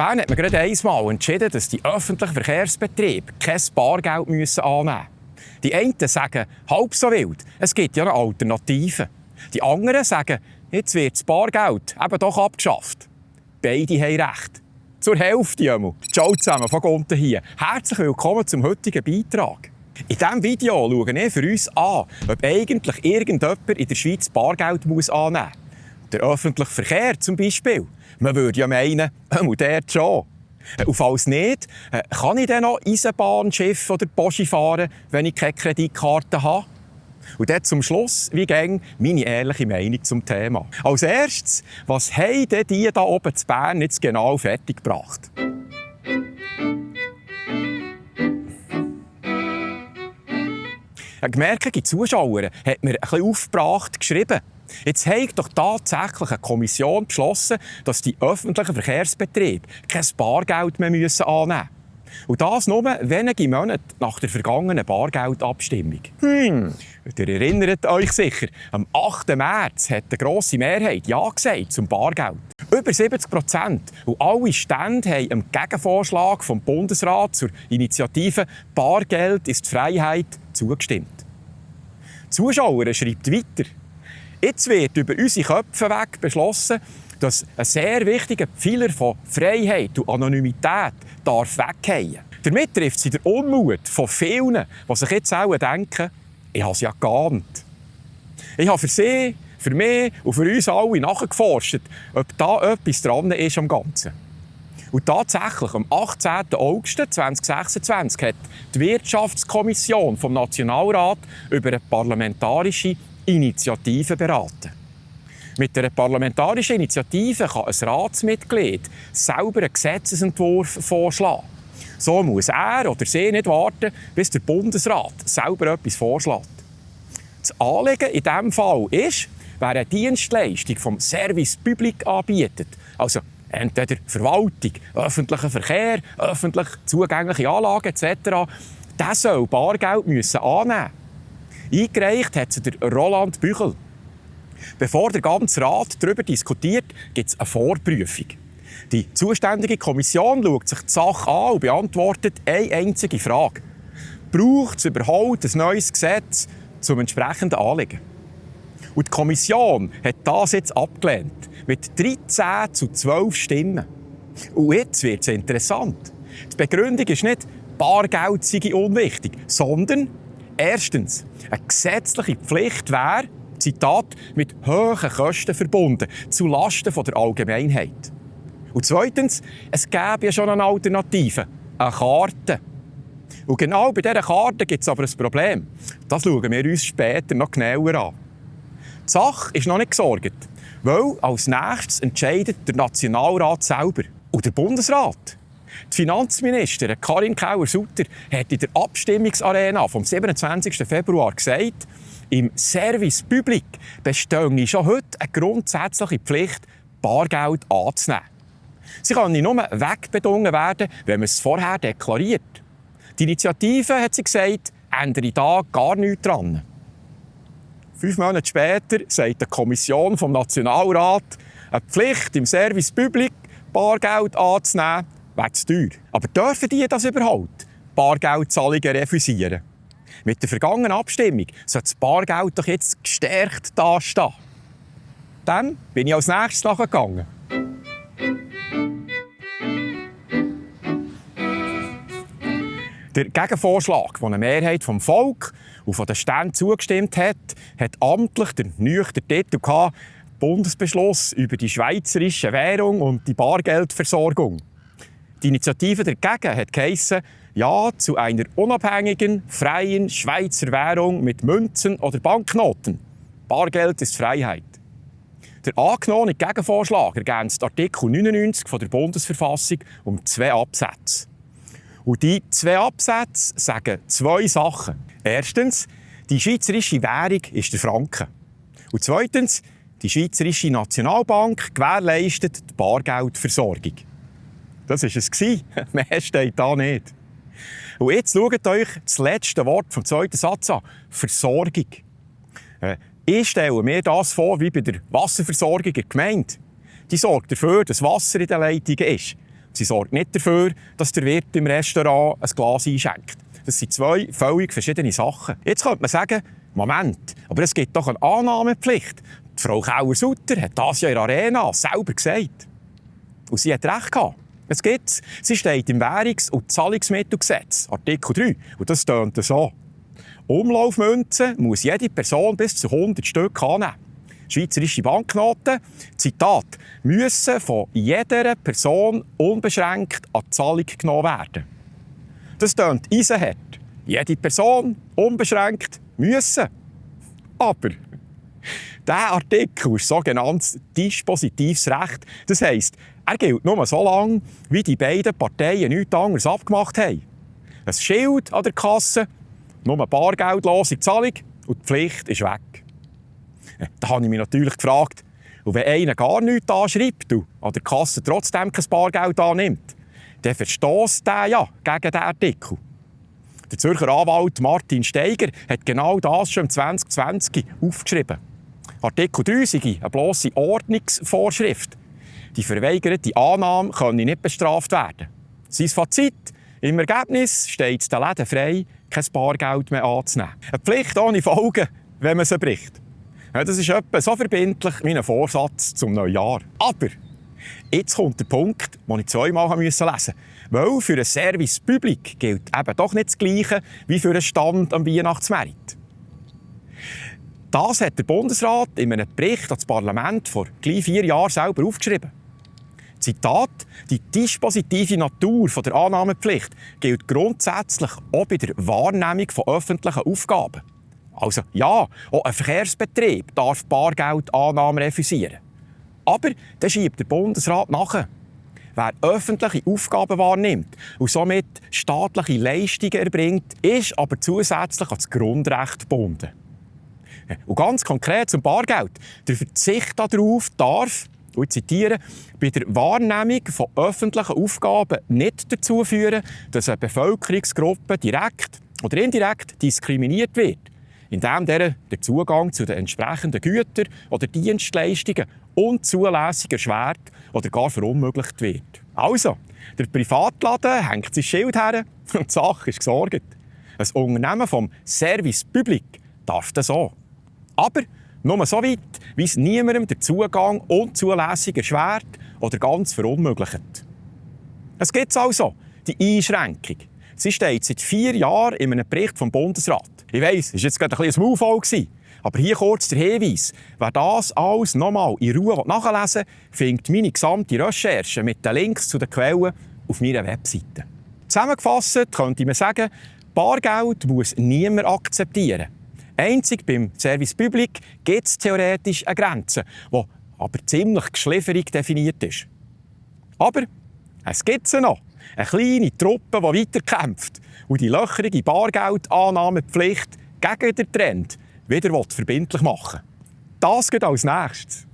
Bern hat man gerade einmal entschieden, dass die öffentlichen Verkehrsbetriebe kein Bargeld annehmen müssen. Die einen sagen, halb so wild, es gibt ja noch Alternativen. Die anderen sagen, jetzt wird das Bargeld eben doch abgeschafft. Beide haben recht. Zur Hälfte, Jömel. Ciao zusammen, von unten hier. Herzlich willkommen zum heutigen Beitrag. In diesem Video schaue ich für uns an, ob eigentlich irgendjemand in der Schweiz Bargeld annehmen muss. Der öffentliche Verkehr zum Beispiel. Man würde ja meinen, der schon. Und falls nicht, kann ich dann noch Eisenbahn, Schiff oder Poschi fahren, wenn ich keine Kreditkarte habe? Und dann zum Schluss, wie gäng, meine ehrliche Meinung zum Thema. Als erstes, was haben denn die hier oben in Bern jetzt genau fertiggebracht? Eine gemerkte Zuschauerin hat mir ein bisschen aufgebracht geschrieben. Jetzt hat doch tatsächlich eine Kommission beschlossen, dass die öffentlichen Verkehrsbetriebe kein Bargeld mehr annehmen müssen. Und das nur wenige Monate nach der vergangenen Bargeldabstimmung. Ihr erinnert euch sicher, am 8. März hat eine grosse Mehrheit Ja gesagt zum Bargeld. Über 70%. Und alle Stände haben dem Gegenvorschlag vom Bundesrat zur Initiative «Bargeld ist Freiheit» zugestimmt. Die Zuschauerin schreibt weiter. Jetzt wird über unsere Köpfe weg beschlossen, dass ein sehr wichtiger Pfeiler von Freiheit und Anonymität darf weggehen. Damit trifft sie den Unmut von vielen, die sich jetzt auch denken, ich habe es ja geahnt. Ich habe für sie, für mich und für uns alle nachgeforscht, ob da etwas dran ist am Ganzen. Und tatsächlich, am 18. August 2026 hat die Wirtschaftskommission vom Nationalrat über eine parlamentarische Initiative beraten. Mit einer parlamentarischen Initiative kann ein Ratsmitglied selber einen Gesetzesentwurf vorschlagen. So muss er oder sie nicht warten, bis der Bundesrat selber etwas vorschlägt. Das Anliegen in diesem Fall ist, wer eine Dienstleistung vom Service Public anbietet, also entweder Verwaltung, öffentlicher Verkehr, öffentlich zugängliche Anlagen etc., der soll Bargeld annehmen. Eingereicht hat sie der Roland Büchel. Bevor der ganze Rat darüber diskutiert, gibt es eine Vorprüfung. Die zuständige Kommission schaut sich die Sache an und beantwortet eine einzige Frage. Braucht es überhaupt ein neues Gesetz zum entsprechenden Anliegen? Und die Kommission hat das jetzt abgelehnt. Mit 13:12 Stimmen. Und jetzt wird es interessant. Die Begründung ist nicht, Bargeld sei unwichtig, sondern erstens, eine gesetzliche Pflicht wäre, Zitat, mit hohen Kosten verbunden, zulasten der Allgemeinheit. Und zweitens, es gäbe ja schon eine Alternative, eine Karte. Und genau bei dieser Karte gibt es aber ein Problem. Das schauen wir uns später noch genauer an. Die Sache ist noch nicht gesorgt, weil als nächstes entscheidet der Nationalrat selber und der Bundesrat. Die Finanzministerin Karin Keller-Sutter hat in der Abstimmungsarena vom 27. Februar gesagt, im Service Public bestehe schon heute eine grundsätzliche Pflicht, Bargeld anzunehmen. Sie kann nur wegbedungen werden, wenn man es vorher deklariert. Die Initiative, hat sie gesagt, ändere da gar nichts dran. 5 Monate später sagt die Kommission vom Nationalrat, eine Pflicht im Service Public, Bargeld anzunehmen, wäre zu teuer. Aber dürfen die das überhaupt? Bargeldzahlungen refusieren? Mit der vergangenen Abstimmung sollte das Bargeld doch jetzt gestärkt dastehen. Dann bin ich als nächstes nachgegangen. Der Gegenvorschlag, den eine Mehrheit vom Volk und von den Ständen zugestimmt hat, hat amtlich den nüchternen Titel gehabt, Bundesbeschluss über die schweizerische Währung und die Bargeldversorgung. Die Initiative dagegen hat geheissen, Ja zu einer unabhängigen, freien Schweizer Währung mit Münzen oder Banknoten. Bargeld ist Freiheit. Der angenommene Gegenvorschlag ergänzt Artikel 99 der Bundesverfassung um 2 Absätze. Und die 2 Absätze sagen 2 Sachen. Erstens, die schweizerische Währung ist der Franken. Und zweitens, die Schweizerische Nationalbank gewährleistet die Bargeldversorgung. Das war es. Mehr steht da nicht. Und jetzt schaut euch das letzte Wort vom zweiten Satz an. Versorgung. Ich stelle mir das vor wie bei der Wasserversorgung in der Gemeinde. Die sorgt dafür, dass Wasser in den Leitungen ist. Sie sorgt nicht dafür, dass der Wirt im Restaurant ein Glas einschenkt. Das sind zwei völlig verschiedene Sachen. Jetzt könnte man sagen, Moment, aber es gibt doch eine Annahmepflicht. Die Frau Kauer-Sutter hat das ja in der Arena selber gesagt. Und sie hat recht gehabt. Es gibt's. Sie steht im Währungs- und Zahlungsmittelgesetz, Artikel 3. Und das tönt so. Umlaufmünzen muss jede Person bis zu 100 Stück annehmen. Schweizerische Banknoten, Zitat, müssen von jeder Person unbeschränkt an die Zahlung genommen werden. Das tönt eisenhart. Jede Person unbeschränkt müssen. Aber dieser Artikel ist sogenanntes dispositives Recht. Das heisst, er gilt nur so lange, wie die beiden Parteien nichts anderes abgemacht haben. Ein Schild an der Kasse, nur eine bargeldlose Zahlung und die Pflicht ist weg. Da habe ich mich natürlich gefragt, und wenn einer gar nichts anschreibt und an der Kasse trotzdem kein Bargeld annimmt, dann verstösst der ja gegen diesen Artikel. Der Zürcher Anwalt Martin Steiger hat genau das schon im 2020 aufgeschrieben. Artikel 3 sei eine blosse Ordnungsvorschrift. Die verweigerte Annahme könne nicht bestraft werden. Sein Fazit: Im Ergebnis steht es den Läden frei, kein Bargeld mehr anzunehmen. Eine Pflicht ohne Folgen, wenn man sie bricht. Ja, das ist etwa so verbindlich wie ein Vorsatz zum Neujahr. Aber jetzt kommt der Punkt, den ich zweimal lesen musste. Weil für ein Service Public gilt eben doch nicht das Gleiche wie für einen Stand am Weihnachtsmarkt. Das hat der Bundesrat in einem Bericht an das Parlament vor gleich 4 Jahren selber aufgeschrieben. Zitat: Die dispositive Natur der Annahmepflicht gilt grundsätzlich auch bei der Wahrnehmung von öffentlichen Aufgaben. Also ja, auch ein Verkehrsbetrieb darf Bargeldannahmen refusieren. Aber dann schiebt der Bundesrat nach. Wer öffentliche Aufgaben wahrnimmt und somit staatliche Leistungen erbringt, ist aber zusätzlich an das Grundrecht gebunden. Und ganz konkret zum Bargeld. Der Verzicht darauf darf, und ich zitiere, bei der Wahrnehmung von öffentlichen Aufgaben nicht dazu führen, dass eine Bevölkerungsgruppe direkt oder indirekt diskriminiert wird, indem der Zugang zu den entsprechenden Gütern oder Dienstleistungen unzulässig erschwert oder gar verunmöglicht wird. Also, der Privatladen hängt sein Schild her und die Sache ist gesorgt. Ein Unternehmen vom Service Public darf das auch. Aber nur so weit, wie es niemandem den Zugang unzulässig erschwert oder ganz verunmöglicht. Es gibt also, die Einschränkung. Sie steht seit 4 Jahren in einem Bericht vom Bundesrat. Ich weiss, es war jetzt gerade ein bisschen ein Maulfall, aber hier kurz der Hinweis. Wer das alles nochmal in Ruhe nachlesen will, findet meine gesamte Recherche mit den Links zu den Quellen auf meiner Webseite. Zusammengefasst könnte man sagen, Bargeld muss niemand akzeptieren. Einzig beim Service Public gibt es theoretisch eine Grenze, die aber ziemlich geschlifferig definiert ist. Aber es gibt sie noch. Eine kleine Truppe, die weiterkämpft und die löcherige Bargeldannahmepflicht gegen den Trend wieder verbindlich machen will. Das geht als nächstes.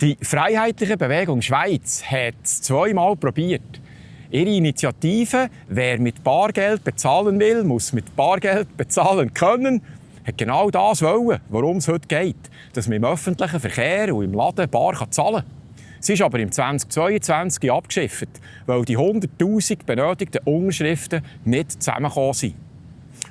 Die Freiheitliche Bewegung Schweiz hat es 2-mal probiert. Ihre Initiative «Wer mit Bargeld bezahlen will, muss mit Bargeld bezahlen können», hat genau das wollen, worum es heute geht, dass man im öffentlichen Verkehr und im Laden bar zahlen kann. Sie ist aber im 2022 abgeschifft, weil die 100'000 benötigten Unterschriften nicht zusammengekommen sind.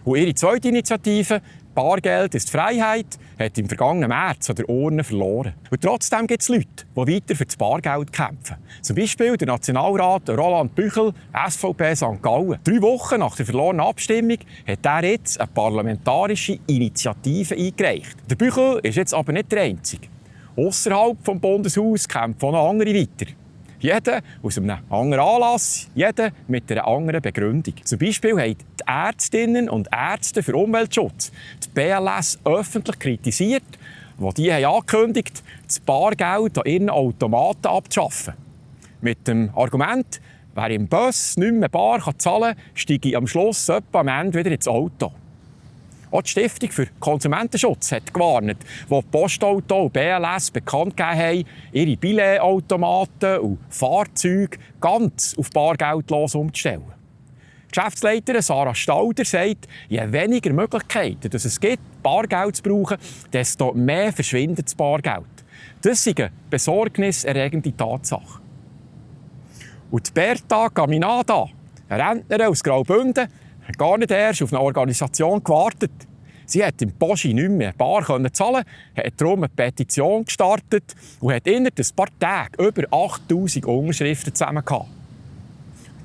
Und ihre zweite Initiative «Bargeld ist Freiheit» hat im vergangenen März an der Urne verloren. Und trotzdem gibt es Leute, die weiter für das Bargeld kämpfen. Zum Beispiel der Nationalrat Roland Büchel, SVP St. Gallen. 3 Wochen nach der verlorenen Abstimmung hat er jetzt eine parlamentarische Initiative eingereicht. Der Büchel ist jetzt aber nicht der Einzige. Ausserhalb des Bundeshauses kämpfen auch noch andere weiter. Jeder aus einem anderen Anlass, jeder mit einer anderen Begründung. Zum Beispiel haben die Ärztinnen und Ärzte für Umweltschutz die BLS öffentlich kritisiert, wo die haben angekündigt, das Bargeld an ihren Automaten abzuschaffen. Mit dem Argument, wer im Bus nicht mehr bar zahlen kann, steige am Schluss am Ende wieder ins Auto. Auch die Stiftung für Konsumentenschutz hat gewarnt, wo die Postauto und BLS bekannt gegeben haben, ihre Billetautomaten und Fahrzeuge ganz auf bargeldlos umzustellen. Die Geschäftsleiterin Sarah Stalder sagt, je weniger Möglichkeiten es gibt, Bargeld zu brauchen, desto mehr verschwindet das Bargeld. Das ist eine besorgniserregende Tatsache. Und die Berta Caminada, eine Rentnerin aus Graubünden, hat gar nicht erst auf eine Organisation gewartet. Sie hat im Poschi nicht mehr bar zahlen, hat darum eine Petition gestartet und hat innerhalb ein paar Tagen über 8000 Unterschriften zusammen gehabt.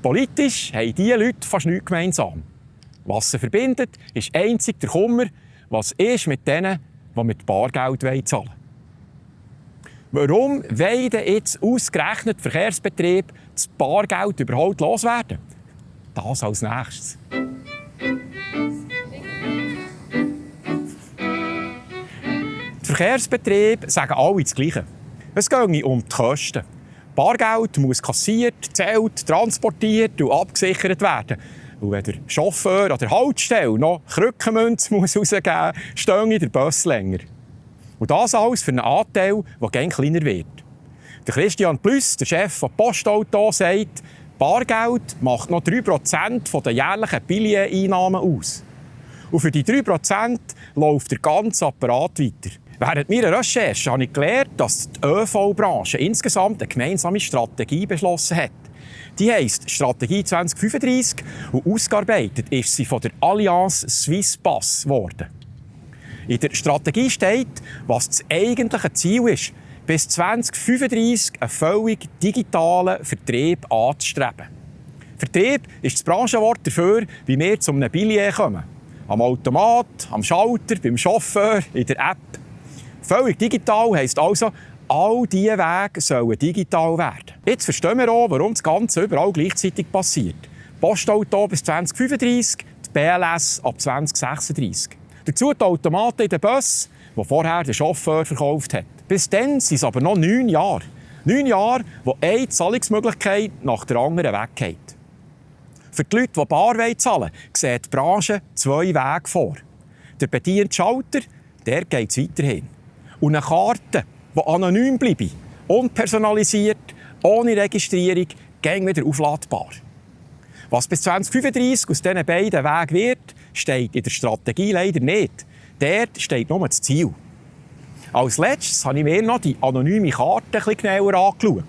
Politisch haben diese Leute fast nichts gemeinsam. Was sie verbindet, ist einzig der Kummer, was ist mit denen, die mit Bargeld zahlen wollen. Warum wollen denn jetzt ausgerechnet Verkehrsbetriebe das Bargeld überhaupt loswerden? Das als nächstes. Die Verkehrsbetriebe sagen alle das Gleiche. Es geht um die Kosten. Bargeld muss kassiert, gezählt, transportiert und abgesichert werden. Und wenn der Chauffeur an der Haltestelle noch Krückenmünze rausgeben muss, stehe der Bus länger. Und das alles für einen Anteil, der immer kleiner wird. Der Christian Plüss, der Chef von Postauto, sagt, Bargeld macht noch 3% der jährlichen Billeteinnahmen aus. Und für die 3% läuft der ganze Apparat weiter. Während meiner Recherche habe ich gelernt, dass die ÖV-Branche insgesamt eine gemeinsame Strategie beschlossen hat. Die heisst Strategie 2035 und ausgearbeitet ist sie von der Allianz Swisspass geworden. In der Strategie steht, was das eigentliche Ziel ist, bis 2035 einen völlig digitalen Vertrieb anzustreben. Vertrieb ist das Branchenwort dafür, wie wir zu einem Billet kommen. Am Automat, am Schalter, beim Chauffeur, in der App. Völlig digital heisst also, all diese Wege sollen digital werden. Jetzt verstehen wir auch, warum das Ganze überall gleichzeitig passiert. Postauto bis 2035, die BLS ab 2036. Dazu die Automaten in den Bus, die vorher der Chauffeur verkauft hat. Bis dann sind es aber noch 9 Jahre. 9 Jahre, wo eine Zahlungsmöglichkeit nach der anderen weggeht. Für die Leute, die bar zahlen wollen, sieht die Branche 2 Wege vor. Der bediente Schalter, der geht es weiterhin. Und eine Karte, die anonym bleibt, unpersonalisiert, ohne Registrierung, gäng wieder aufladbar. Was bis 2035 aus diesen beiden Wegen wird, steht in der Strategie leider nicht. Dort steht nur das Ziel. Als letztes habe ich mir noch die anonyme Karte ein bisschen genauer angeschaut.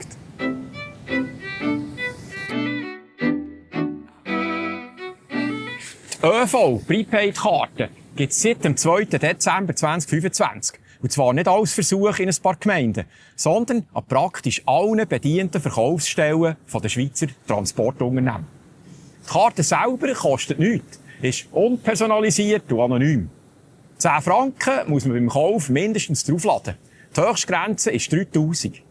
Die ÖV-Prepaid-Karte gibt es seit dem 2. Dezember 2025. Und zwar nicht als Versuch in ein paar Gemeinden, sondern an praktisch allen bedienten Verkaufsstellen der Schweizer Transportunternehmen. Die Karte selber kostet nichts, ist unpersonalisiert und anonym. 10 Franken muss man beim Kauf mindestens draufladen. Die Höchstgrenze ist 3000.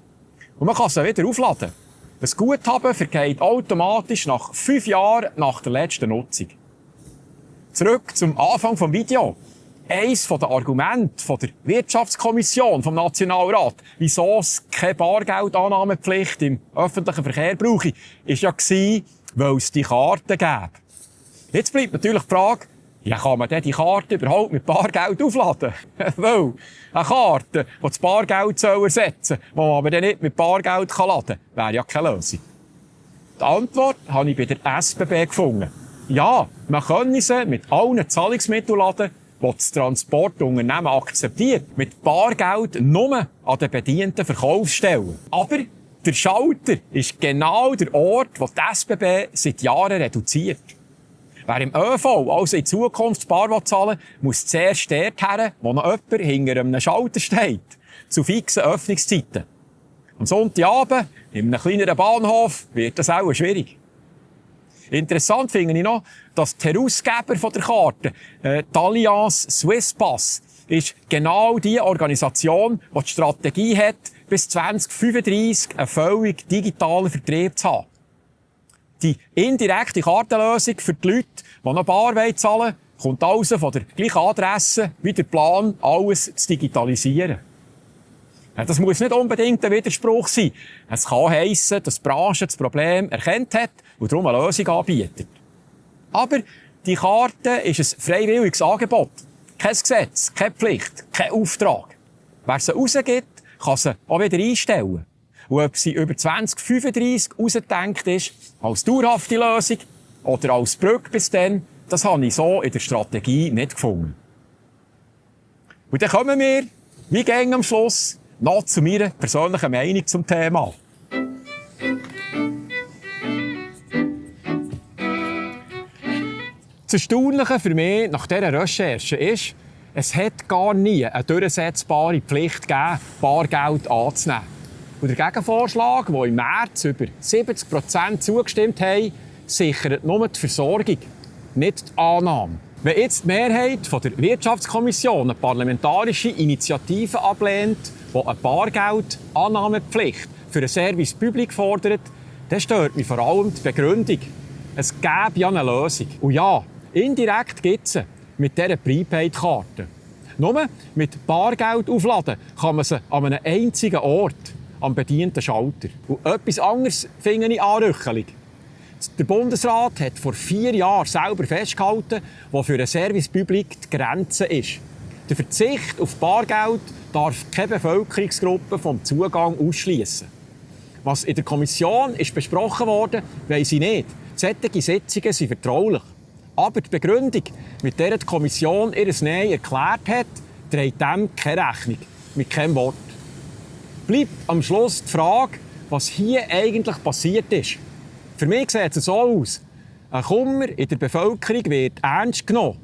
Und man kann sie wieder aufladen. Das Guthaben vergeht automatisch nach 5 Jahren nach der letzten Nutzung. Zurück zum Anfang des Videos. Eines der Argumente der Wirtschaftskommission vom Nationalrat, wieso es keine Bargeldannahmepflicht im öffentlichen Verkehr brauche, war ja, weil es die Karte gäbe. Jetzt bleibt natürlich die Frage, ja, kann man denn die Karte überhaupt mit Bargeld aufladen? Weil eine Karte, die das Bargeld ersetzen soll, die man aber dann nicht mit Bargeld laden kann, wäre ja keine Lösung. Die Antwort habe ich bei der SBB gefunden. Ja, man könne sie mit allen Zahlungsmitteln laden, die das Transportunternehmen akzeptiert. Mit Bargeld nur an den bedienten Verkaufsstellen. Aber der Schalter ist genau der Ort, wo die SBB seit Jahren reduziert. Wer im ÖV also in Zukunft bar zahlen will, muss zuerst dort her, wo noch jemand hinter einem Schalter steht. Zu fixen Öffnungszeiten. Am Sonntagabend, in einem kleineren Bahnhof, wird das auch schwierig. Interessant finde ich noch, dass die Herausgeber der Karte, die Allianz Swisspass, ist genau die Organisation, die die Strategie hat, bis 2035 einen völlig digitalen Vertrieb zu haben. Die indirekte Kartenlösung für die Leute, die noch bar zahlen wollen, kommt also von der gleichen Adresse wie der Plan, alles zu digitalisieren. Das muss nicht unbedingt ein Widerspruch sein. Es kann heissen, dass die Branche das Problem erkannt hat und darum eine Lösung anbietet. Aber die Karte ist ein freiwilliges Angebot. Kein Gesetz, keine Pflicht, kein Auftrag. Wer sie rausgibt, kann sie auch wieder einstellen. Und ob sie über 2035 ausgedenkt ist, als dauerhafte Lösung oder als Brücke bis dann, das habe ich so in der Strategie nicht gefunden. Und dann kommen wir, wie gäng am Schluss, noch zu meiner persönlichen Meinung zum Thema. Das Erstaunliche für mich nach dieser Recherche ist, es hat gar nie eine durchsetzbare Pflicht gegeben, Bargeld anzunehmen. Und der Gegenvorschlag, der im März über 70% zugestimmt haben, sichert nur die Versorgung, nicht die Annahme. Wenn jetzt die Mehrheit der Wirtschaftskommission eine parlamentarische Initiative ablehnt, die eine Bargeldannahmepflicht für ein Service Public fordert, dann stört mich vor allem die Begründung. Es gäbe ja eine Lösung. Und ja, indirekt gibt es sie mit dieser Prepaid-Karte. Nur mit Bargeld aufladen kann man sie an einem einzigen Ort, am bedienten Schalter. Und etwas anderes finde ich anrüchelig. Der Bundesrat hat vor 4 Jahren selber festgehalten, wo für ein Service Public die Grenze ist. Der Verzicht auf Bargeld darf keine Bevölkerungsgruppe vom Zugang ausschließen. Was in der Kommission ist besprochen wurde, weiss ich nicht. Solche Sitzungen sind vertraulich. Aber die Begründung, mit der die Kommission ihr Nein erklärt hat, trägt dem keine Rechnung. Mit keinem Wort. Bleibt am Schluss die Frage, was hier eigentlich passiert ist. Für mich sieht es so aus. Ein Kummer in der Bevölkerung wird ernst genommen.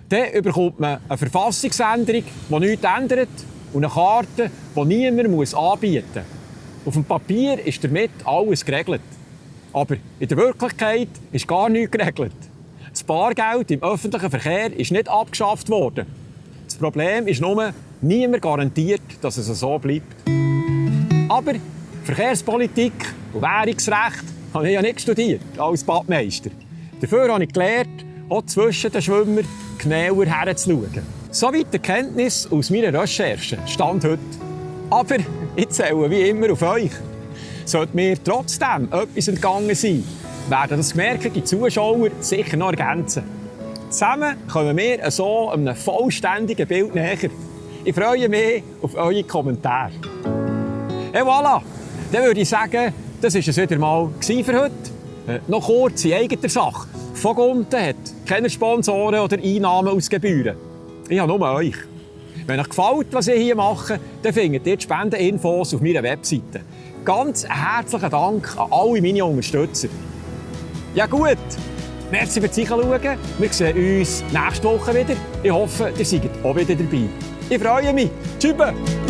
Dann bekommt man eine Verfassungsänderung, die nichts ändert, und eine Karte, die niemand anbieten muss. Auf dem Papier ist damit alles geregelt. Aber in der Wirklichkeit ist gar nichts geregelt. Das Bargeld im öffentlichen Verkehr ist nicht abgeschafft worden. Das Problem ist nur, niemand garantiert, dass es so bleibt. Aber Verkehrspolitik und Währungsrecht habe ich ja nicht studiert als Badmeister. Dafür habe ich gelernt, auch zwischen den Schwimmern genauer herzuschauen. Soweit die Erkenntnis aus meiner Recherche, Stand heute. Aber ich zähle wie immer auf euch. Sollte mir trotzdem etwas entgangen sein, werden das gemerkte Zuschauer sicher noch ergänzen. Zusammen kommen wir so einem vollständigen Bild näher. Ich freue mich auf eure Kommentare. Et voilà! Dann würde ich sagen, das war es wieder mal für heute. Noch kurz in eigener Sache. Vogunten hat keine Sponsoren oder Einnahmen aus Gebühren. Ich habe nur euch. Wenn euch gefällt, was ich hier mache, dann findet ihr die Spendeninfos auf meiner Webseite. Ganz herzlichen Dank an alle meine Unterstützer. Ja gut, merci fürs Zuschauen. Wir sehen uns nächste Woche wieder. Ich hoffe, ihr seid auch wieder dabei. Ich freue mich. Tschüss!